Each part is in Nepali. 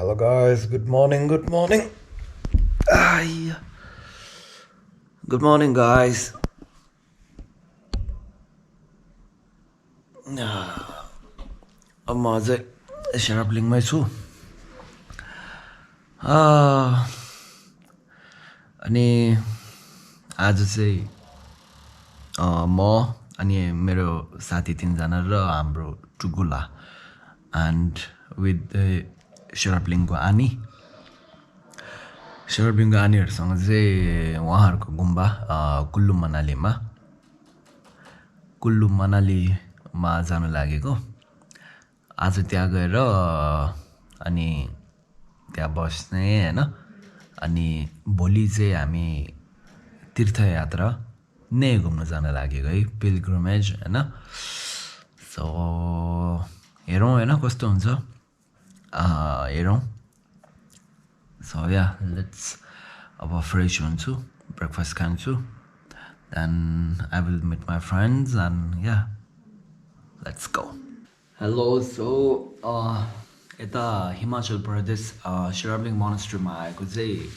Hello guys, good morning. Ay. Good morning guys. अब म अझै सेरापलिङमै छु। अनि आज चाहिँ म अनि मेरो साथी 3 जना र हाम्रो टुगुला and with the सेरापलिङको आनीहरुसँग चाहिँ उहाँहरुको गुम्बा कुल्लु मनालीमा जान लागेको। आज त्यहाँ गएर अनि त्यहाँ बस्ने हैन। अनि भोलि चाहिँ हामी तीर्थयात्रा नै घुम्न जान लागेको है, पिलग्रिमेज हैन। सो हेरौँ हैन कस्तो हुन्छ, हेरौँ। सो या लेट्स अब फ्रेश हुन्छु, ब्रेकफास्ट खान्छु, then I will meet my friends and yeah, let's go. Hello, so यता हिमाचल प्रदेश सेरापलिङ मोनास्ट्रीमा आएको चाहिँ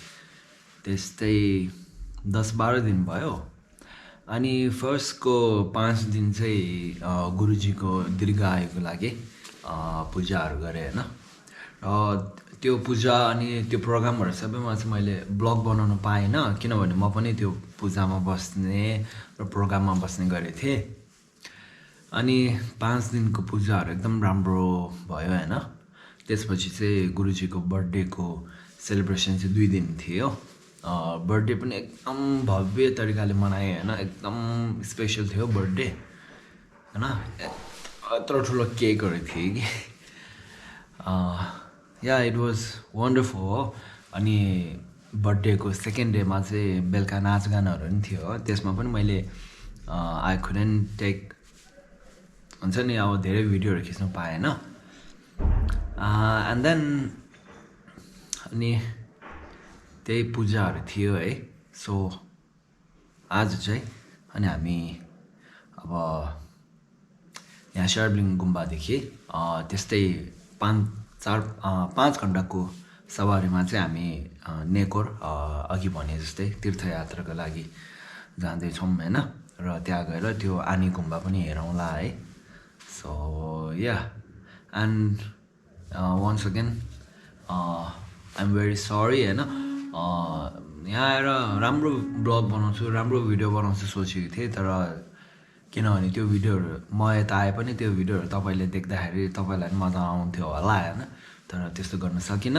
त्यस्तै 10-12 दिन भयो। अनि फर्स्टको 5 दिन चाहिँ गुरुजीको दीर्घायुको लागि पूजाहरू गरे हैन। त्यो पूजा अनि त्यो प्रोग्रामहरु सबैमा चाहिँ मैले ब्लग बनाउन पाएन, किनभने म पनि त्यो पूजामा बस्ने र प्रोग्राममा बस्ने गरेको थिएँ। अनि 5 दिनको पूजाहरु एकदम राम्रो भयो हैन। त्यसपछि चाहिँ गुरुजीको बर्थडेको सेलिब्रेसन चाहिँ 2 दिन थियो। बर्थडे पनि एकदम भव्य तरिकाले मनाए हैन, एकदम स्पेशल थियो बर्थडे हैन। यत्रो ठुलो केकहरु थियो कि या इट वाज वन्डरफुल हो। अनि बर्थडेको सेकेन्ड डेमा चाहिँ बेलुका नाचगानहरु पनि थियो। त्यसमा पनि मैले आई कुडन्ट टेक हुन्छ नि अब धेरै भिडियोहरु खिच्न पाएन। एन्ड देन अनि त्यही पूजाहरु थियो है। सो आज चाहिँ अनि हामी अब यहाँ सेरापलिङ गुम्बादेखि त्यस्तै 5 घण्टाको सवारीमा चाहिँ हामी नेकोर अघि भने जस्तै तीर्थयात्राको लागि जाँदै छौं हैन। र त्यहाँ गएर त्यो आनी गुम्बा पनि हेरौँला है। So yeah and once again I'm very sorry हैन। यहाँ आएर राम्रो ब्लग बनाउँछु, राम्रो भिडियो बनाउँछु सोचेको थिएँ, तर किनभने त्यो भिडियोहरु म यता आए पनि त्यो भिडियोहरु तपाईले देख्दाखेरि तपाईलाई पनि मजा आउँथ्यो होला हैन। तर त्यस्तो गर्न सकिन।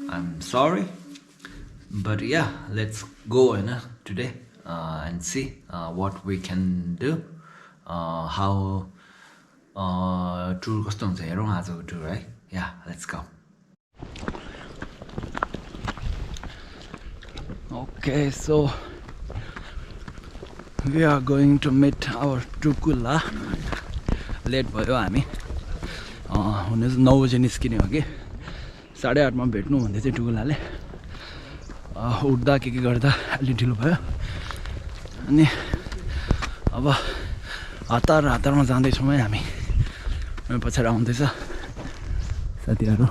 I'm sorry, but yeah, let's go हैन today and see what we can do, how tour कस्तो हुन्छ हेरौँ आजको टुर है। Yeah, let's go. Okay, so we are going to meet our टुकुला। लेट भयो हामी, हुन 9 बजे निस्किने हो कि 8:30 मा भेट्नु भन्दै चाहिँ टुकुलाले उठ्दा के गर्दा अलि ढिलो भयो। अनि अब हतारमा जाँदैछौँ है हामी। मेरो पछाडि आउँदैछ साथीहरु।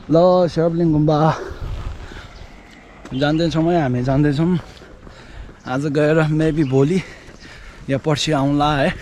ल सेरापलिङ गुम्बा जाँदैछौँ है हामी, जाँदैछौँ। आज गएर मेबी भोलि या पर्सि आउँला है।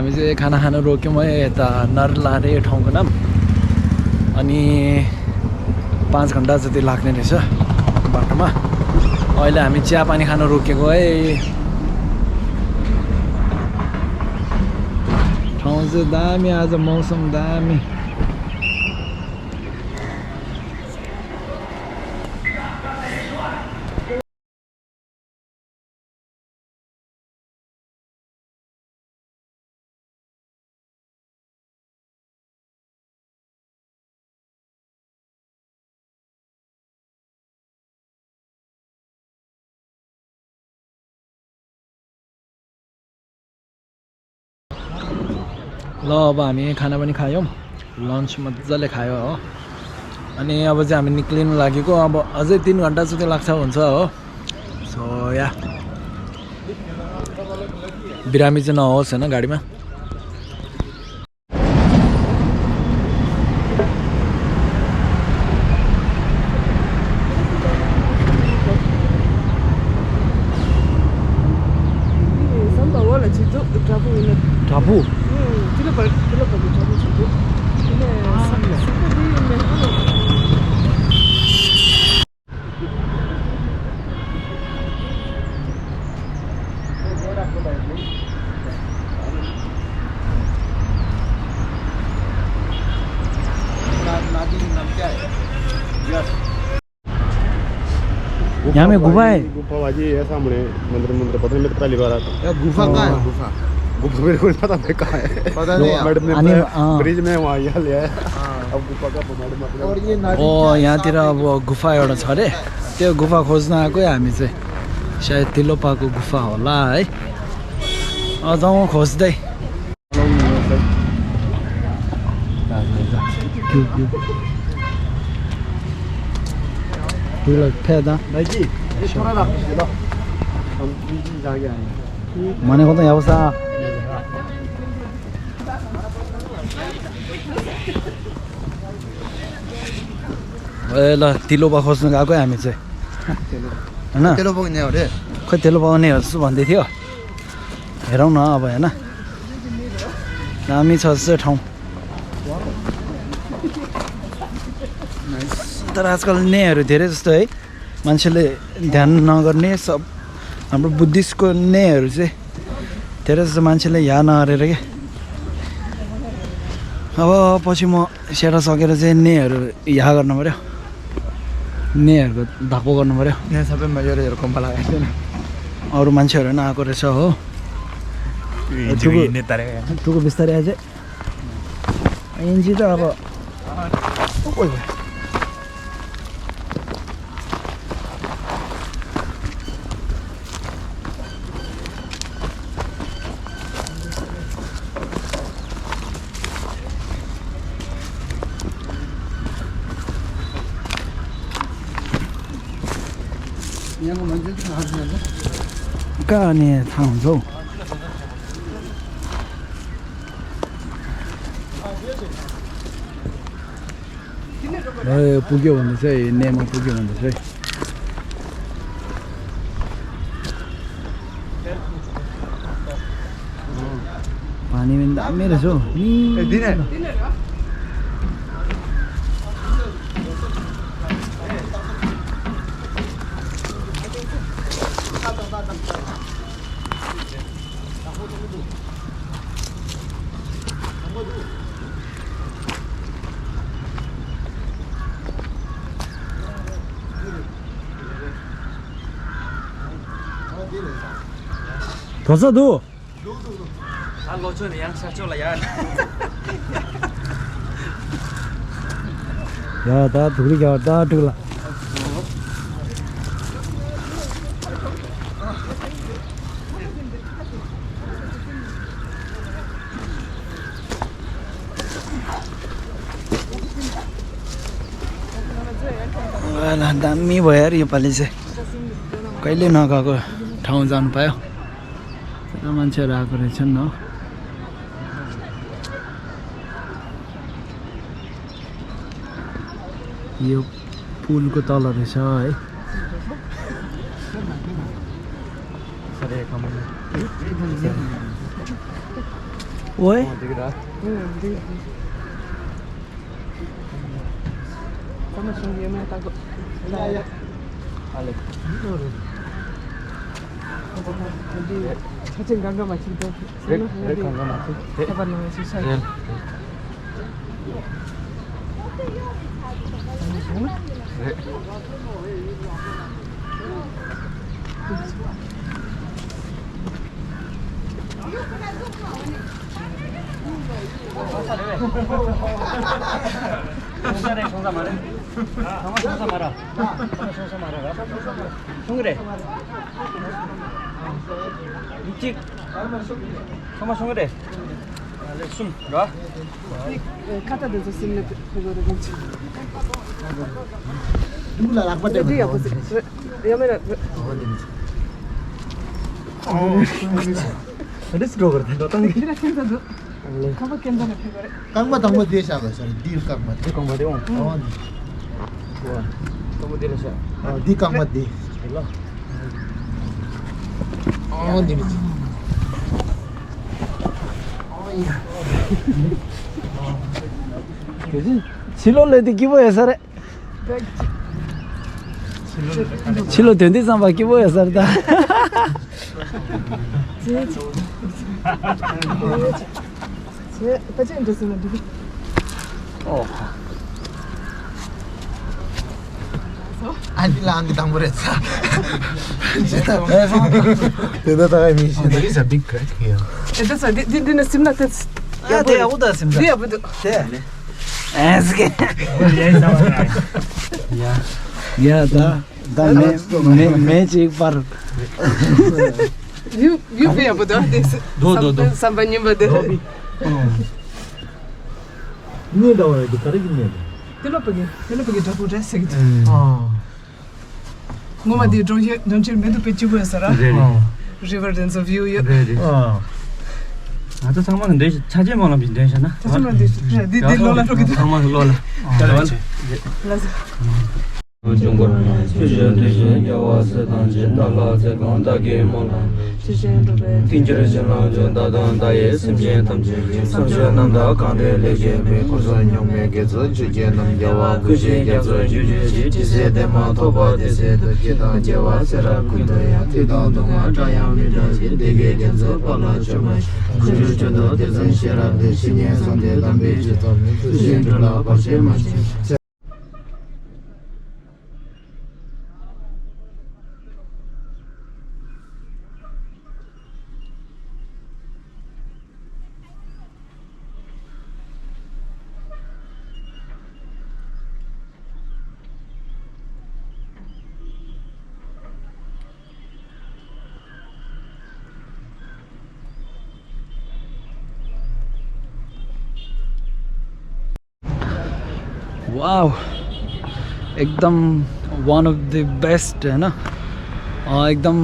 हामी चाहिँ खाना खान रोक्यौँ है यता नरलारे ठाउँको नाम। अनि 5 घण्टा जति लाग्ने रहेछ बाटोमा। अहिले हामी चिया पानी खान रोकेको है। ठाउँ चाहिँ दामी, आज मौसम दामी। ल अब हामी खाना पनि खायौँ लन्च मजाले खायो हो अनि अब चाहिँ हामी निक्लिनु लागेको अब अझै 3 घण्टा जति लाग्छ हुन्छ हो सो या बिरामी चाहिँ नहोस् हैन गाडीमा टापु यहाँ में गुफा है गुफा बाजी है सामने मंदिर मंदिर पता नहीं मैं तो पहली बार आता यार गुफा कहाँ है गुफा गुफा मेरे को नहीं पता मैं कहाँ है पता नहीं मैडम ने ब्रिज में वहाँ यहाँ लिया है अब गुफा का मैडम और ये ओ यहाँतिर अब गुफा एउटा छ रे त्यो गुफा खोज्न आएको हामी चाहिँ सायद तिलोपाको गुफा होला है जाउँ खोज्दै जी ये थोड़ा ना हम जाके आए मने को त यावसा ए ल तिलोपा खोज्न गएको हामी चाहिँ हैन तिलोपा किन्ने हो रे खै तिलोपा आउने जस्तो भन्दै थियो हेरौँ न अब हैन दामी छ जस्तो ठाउँ तर आजकल नेहरू धेरै जस्तो है मान्छेले ध्यान नगर्ने सब हाम्रो बुद्धिस्टको नेहरू चाहिँ धेरै जस्तो मान्छेले यहाँ नगरेर के अब पछि म सेरा सकेर चाहिँ नेहरू यहाँ गर्नु पर्यो नेहरूको धापो गर्नु पर्यो यहाँ सबै मजाले कम्पा लगाएको छैन अरू मान्छेहरू पनि आएको रहेछ हो तुको बिस्तारै अझै एनजी त अब यहाँको मान्छे चाहिँ थाहा छैन कहाँ अनि थाहा हुन्छ हौ पुग्यो भन्दैछ है नेमा पुग्यो भन्दैछ है पानी पनि दामी रहेछ हौ 더 써도 야, 다 둘이가 다 둘라. ला दामी भयो यार योपालि चाहिँ कहिले नगएको ठाउँ जानु पायो मान्छेहरू आएको रहेछन् न यो पुलको तल रहेछ है ओए Dula lạc bắt được. Let's go करते हैं तो तंग कंग मत हमको देश आ गया सर दी कंग मत दे तो दे रहा दी कंग मत they 실로를 기부해서 그래. 실로 된디 삼바 기부해서 그래. Anti lang kita beretsa. Tidak tahu ini. There is a big crack here. That's why didn't seem like that's. 야, 내가 보다 습니다. Yeah, but 에스게. 야, 다 매직 파르. you be able to do this. Somebody but Ini dah orang itu tarik ini. Tilopadā double dressing. Ngoma di don't you meant to pitch you as a river dance of you. 아저 상만은 내 차지만 하면 되잖아. Someone did Lola look at 상만 로라. 중국 최저대신 여와서 단진 달라서 건다게 몰라. 딘저르잖아 전다단다의 심지엔 탐지. 상전난다 간데레게 고선 용매게 저주게는 여와 그제게 저주지 지세대마 도바데세도 기다 제와세라 군도야 티다도마 자야미다지 되게 된서 발라져마 그주저도 대선시라 대신에 선대단 베지도 신들라 바세마시 wow एकदम वान अफ द बेस्ट हैन एकदम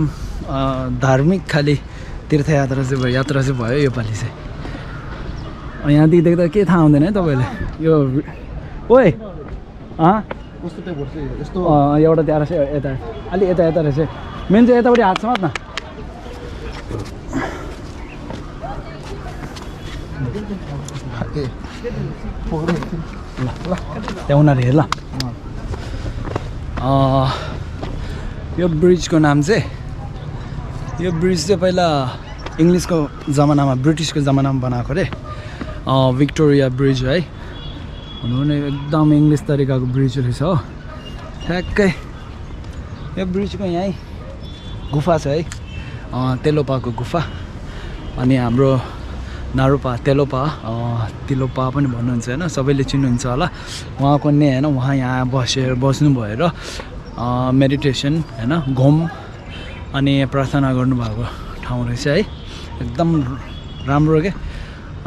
धार्मिक खाली तीर्थयात्रा चाहिँ भयो योपालि चाहिँ यहाँदेखि देख्दा के थाहा हुँदैन है तपाईँले यो ओए कस्तो टाइप गर्छ यस्तो एउटा त्यहाँ रहेछ यता अलि यता रहेछ मेन चाहिँ यतापट्टि हात समात न त्यहाँ उनीहरू हेर ल यो ब्रिजको नाम चाहिँ यो ब्रिज चाहिँ पहिला इङ्ग्लिसको जमानामा ब्रिटिसको जमानामा बनाएको अरे भिक्टोरिया ब्रिज है हुनु नै एकदम इङ्ग्लिस तरिकाको ब्रिज रहेछ हो ठ्याक्कै यो ब्रिजको यहीँ गुफा छ है तेलोपाको गुफा अनि हाम्रो नारोपा तिलोपा पनि भन्नुहुन्छ होइन सबैले चिन्नुहुन्छ होला उहाँको नै होइन उहाँ यहाँ बस्नु भएर मेडिटेसन होइन घुम अनि प्रार्थना गर्नुभएको ठाउँ रहेछ है एकदम राम्रो के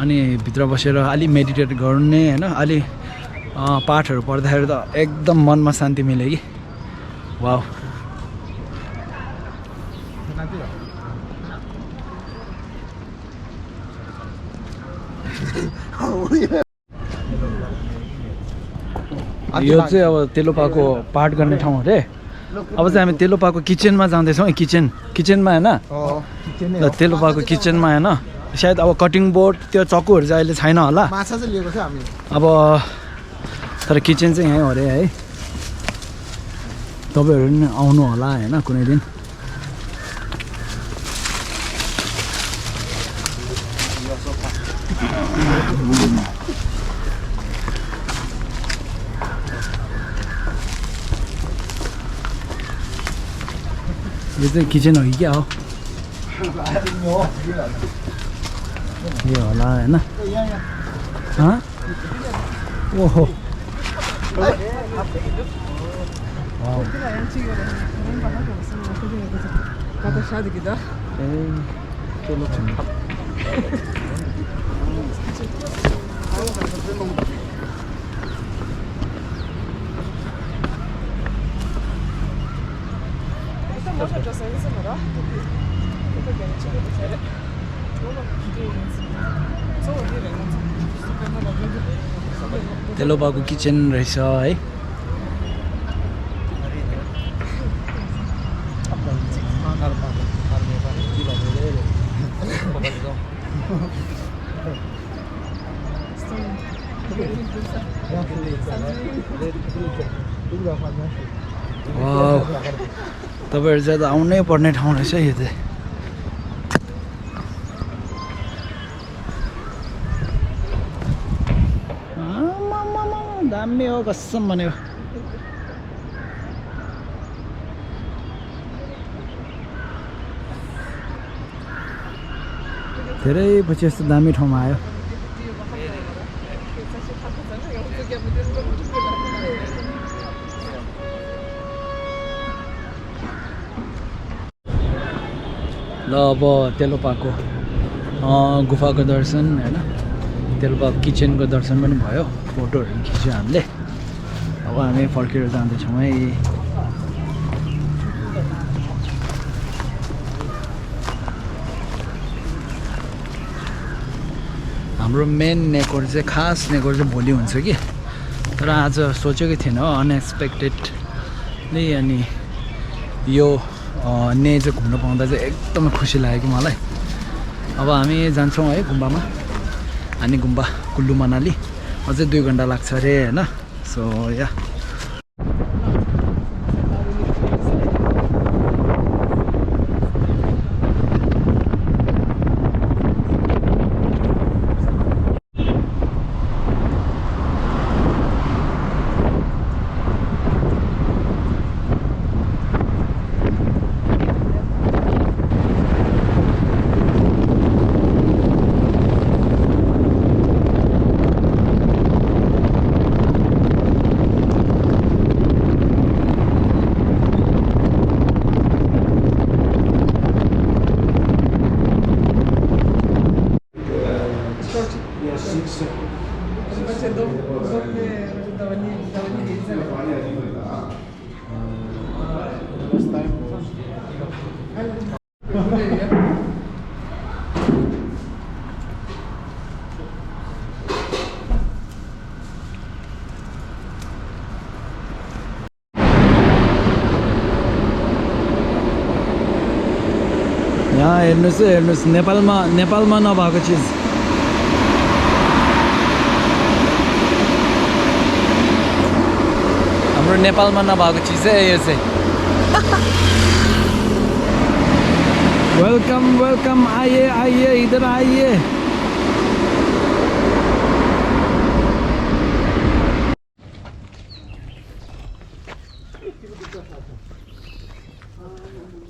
अनि भित्र बसेर अलि मेडिटेट गर्ने होइन अलि पाठहरू पढ्दाखेरि त एकदम मनमा शान्ति मिल्यो कि वाउ यो चाहिँ अब तेलोपाको पाठ गर्ने ठाउँ अरे अब चाहिँ हामी तेलोपाको किचनमा जाँदैछौँ किचनमा होइन तेलोपाको किचनमा होइन सायद अब कटिङ बोर्ड त्यो चक्कुहरू चाहिँ अहिले छैन होला माछा चाहिँ लिएको छ हामी अब तर किचन चाहिँ यहीँ अरे है तपाईँहरू पनि आउनु होला होइन कुनै दिन यो चाहिँ किचन हो कि क्या हो यो होला होइन ओहो तेलोपाको किचन रहेछ है। वाउ, तपाईहरु चाहिँ आउनै पर्ने ठाउँ रहेछ यो चाहिँ। दामी हो कसम भन्यो। धेरै पछि यस्तो दामी ठाउँमा आयो। ल अब तेलोपाको गुफाको दर्शन हैन, तेलोपाको किचनको दर्शन पनि भयो। फोटोहरू खिच्यो हामीले। अब हामी फर्केर जाँदैछौँ है। हाम्रो मेन नेकोर चाहिँ खास नेकोर चाहिँ भोलि हुन्छ कि, तर आज सोचेकै थिएन हो अनएक्सपेक्टेडली। अनि यो ने चाहिँ घुम्न पाउँदा चाहिँ एकदमै खुसी लाग्यो कि मलाई। अब हामी जान्छौँ है गुम्बामा। अनि गुम्बा कुल्लु मनाली अझै 2 घन्टा लाग्छ अरे हैन। सो या यहाँ हेर्नुहोस् है, हेर्नुहोस् नेपालमा नभएको चिज। हाम्रो नेपालमा नभएको चिज है यो चाहिँ। वेलकम वेलकम, आइए आइए इधर आइए।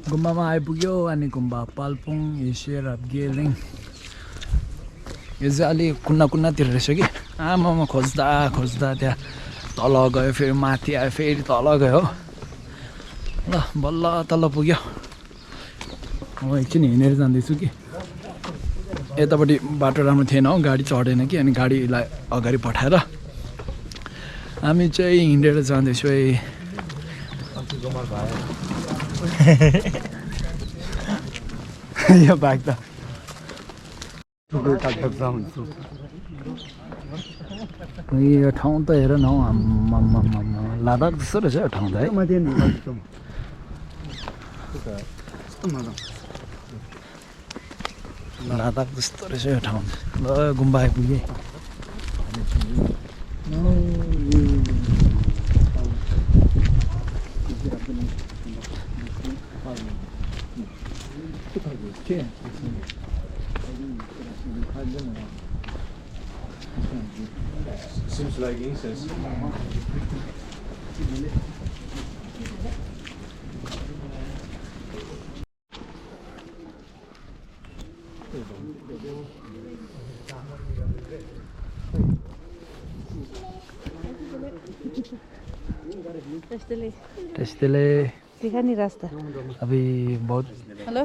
गुम्बामा आइपुग्यो। अनि गुम्बा पाल्पुङ, एसियर अफ गेलिङ। यो चाहिँ अलि कुन्नातिर रहेछ कि। आमामा खोज्दा खोज्दा त्यहाँ तल गयो, फेरि माथि आयो, फेरि तल गयो। ल बल्ल तल पुग्यो। म एकछिन हिँडेर जाँदैछु कि यतापट्टि बाटो राम्रो थिएन हो, गाडी चढेन कि। अनि गाडीलाई अगाडि पठाएर हामी चाहिँ हिँडेर जाँदैछु है। यो बाइक त यो ठाउँ त हेर न हौ, लद्दाख जस्तो रहेछ यो ठाउँ त है। लद्दाख जस्तो रहेछ यो ठाउँ। ल गुम्बा आइपुगेँ। Seems like incense. टेस्टले दिखा नहीं रास्ता अभी बहुत हेलो